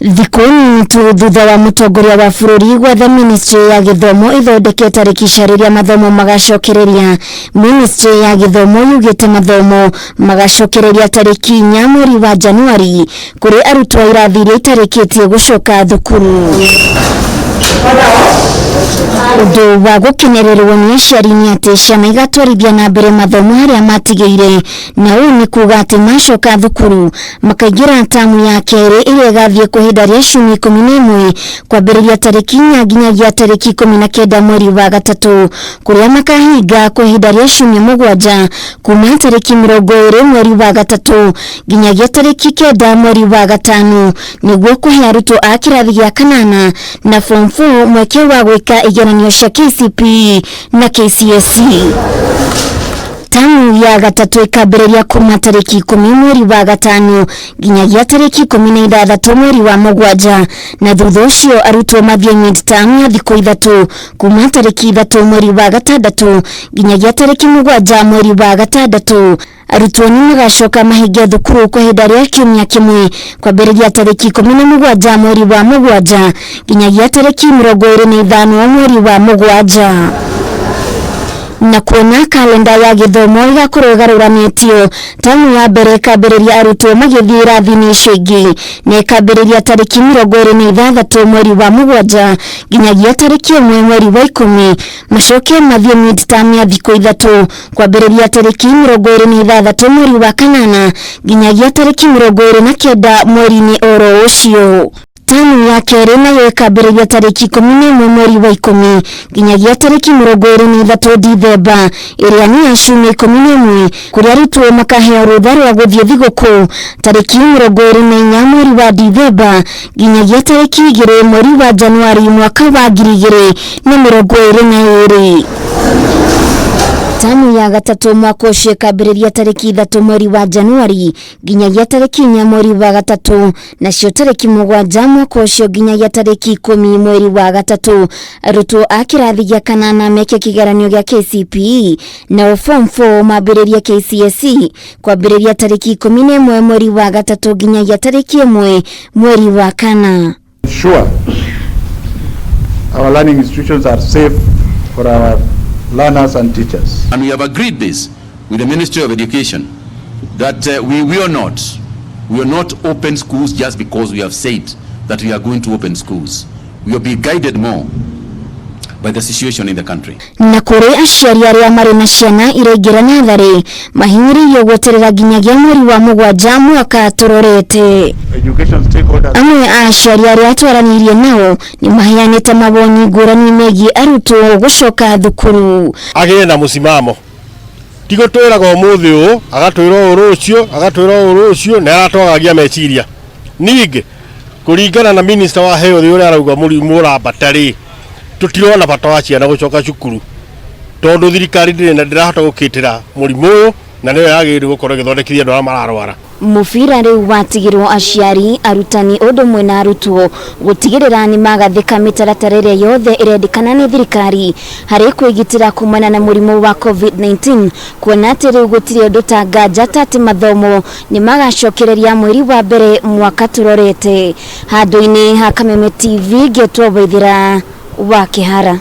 Thikũ nini tu thutha wa mũtongoria wa bũrũri gwatha ministry ya gĩthomo ĩthondeke tarĩki cia rĩrĩa mathomo magacokereria. Ministry ya gĩthomo yugĩte mathomo magacokereria tarĩki 4 mweri wa Januari kũrĩ arutwo a irathi iria itarĩkĩtie gũcoka thukuru. Ũndũ wa gũkenererwo nĩ aciari nĩ atĩ ciana igatwarithia na mbere mathomo harĩa matigĩire, na ũũ nĩ kuga atĩ macoka thukuru makaingĩra tamu ya kerĩ ĩrĩa ĩgathiĩ kwa ihinda rĩa ciumia 11 kwambĩrĩria tarĩki 4 nginyagia tarĩki 19 mweri wa gatatũ, kũrĩa makahinga kwa ihinda rĩa ciumia 7 kuma tarĩki 20 mweri wa gatatũ nginyagia tarĩki 9 mweri wa gatano, nĩguo kũhe arutwo a kĩrathi gĩa kanana na form 4 mweke wa gwĩka igeranio cia KCPE na KCSE. Tamu ya gatatũ ĩkambĩrĩria kuma tarĩki 10 mweri wa gatano nginyagia tarĩki 16 mweri wa mũgwanja, na thutha ũcio arutwo mathiĩ mid-term ya thikũ 3 kuma tarĩki 3 mweri wa gatandatũ nginyagia tarĩki 7 mweri wa gatandatũ. Arutwo nĩ magacoka mahinge thukuru kwa ihinda rĩa kiumia kĩmwe kwambĩrĩria tarĩki 17 mweri wa mũgwanja nginyagia tarĩki 25 mweri wa mũgwanja. Na kuona kalenda ya gĩthomo ĩgakorwo ĩgarũranĩtio, tamu ya mbere ĩkambĩrĩria arutwo magĩthiĩ irathi-inĩ icio ingĩ na ĩkambĩrĩria tarĩki 26 mweri wa mũgwanja nginyagia tarĩki 1 mweri wa 10, macoke mathiĩ mid-term ya thikũ 3 kwambĩrĩria tarĩki 26 mweri wa kanana nginyagia tarĩki 29 mweri-inĩ oro ũcio. Tamu ya kerĩ nayo ĩkambĩrĩria tarĩki 11 mweri wa 10 nginyagia tarĩki 23 Dithemba, ĩrĩa nĩ ya ciumia 11, kũrĩa arutwo makaheo rũtha rwa gũthiĩ thigũkũ tarĩki 24 mweri wa Dithemba nginyagia tarĩki 2 mweri wa Januari mwaka wa 2022. Tamu ya gatatũ mwaka ũcio ĩkambĩrĩria tarĩki 3 mweri wa Januari nginyagia tarĩki 4 mweri wa gatatũ, nacio tarĩki 7 mwaka ũcio nginyagia tarĩki 10 mweri wa gatatũ arutwo a kĩrathi gĩa kanana meke kĩgeranio gĩa KCPE, nao form 4 mambĩrĩrie KCSE kwambĩrĩria tarĩki 11 mweri wa gatatũ nginyagia tarĩki 1 mweri wa kana. Sure, our learning institutions are safe for our learners and teachers. And we have agreed this with the Ministry of Education that we will not open schools just because we have said that we are going to open schools. We will be guided more by the situation in the country. Na kũrĩ aciari arĩa marĩ na ciana iraingĩra natharĩ mahinyĩrĩirio gweterera nginyagia mweri wa mũgwanja mwaka tũrorete. Education stakeholders. Amwe a aciari arĩa twaranĩirie nao nĩ maheanĩte mawoni ngũrani megiĩ arutwo gũcoka thukuru. Agĩe na mũsimamo, ti gũtwĩraga ũmũthĩ ũũ agatwĩra ũũ rũciũ agatwĩra ũũ rũciũ, na aratwagagia meciria. Ningĩ kũringana na minister wa health ũrĩa arauga mũrimũ ũrambata rĩ, tũtirona bata wa ciana gũcoka cukuru tondũ thirikari ndĩrĩ na ndĩrahota gũkĩtĩra mũrimũ ũyũ, na nĩyo yagĩrĩirwo gũkorwo ĩgĩthondekithia andũ arĩa mararwara. Mũbira rĩu watigĩrwo aciari, arutani ũndũ ũmwe na arutwo gũtigĩrĩra nĩ magathĩka mĩtaratara ĩrĩa yothe ĩrendekana nĩ thirikari harĩ kwĩgitĩra kumana na mũrimũ wa COVID-19, kuona atĩ rĩu gũtirĩ ũndũ ta nganja ta atĩ mathomo nĩ magacokereria mweri wa mbere mwaka tũrorete. Handũ-inĩ ha Kameme TV ngetwo Waithĩra wa Kĩhara.